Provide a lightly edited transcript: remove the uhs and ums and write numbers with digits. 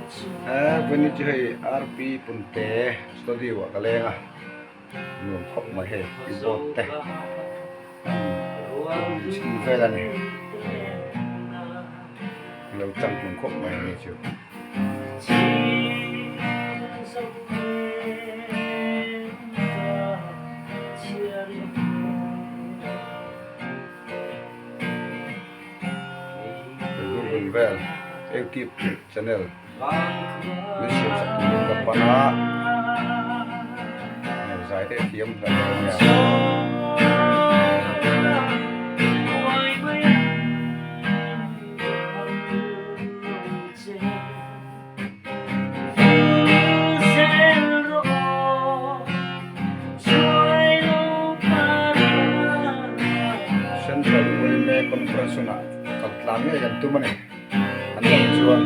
Vawini chu hei RP Punte studio ah ka leng a, nuam khawp mai hei keyboard te chhim vel a ni, lo changtlung khawp mai a ni chu. Google vel youtube channel min siam sak turin ka pan a hei zai te thiam hle a nia. Central Uime Conference hunah kal tlang ngei kan tum a ni an lam chuan.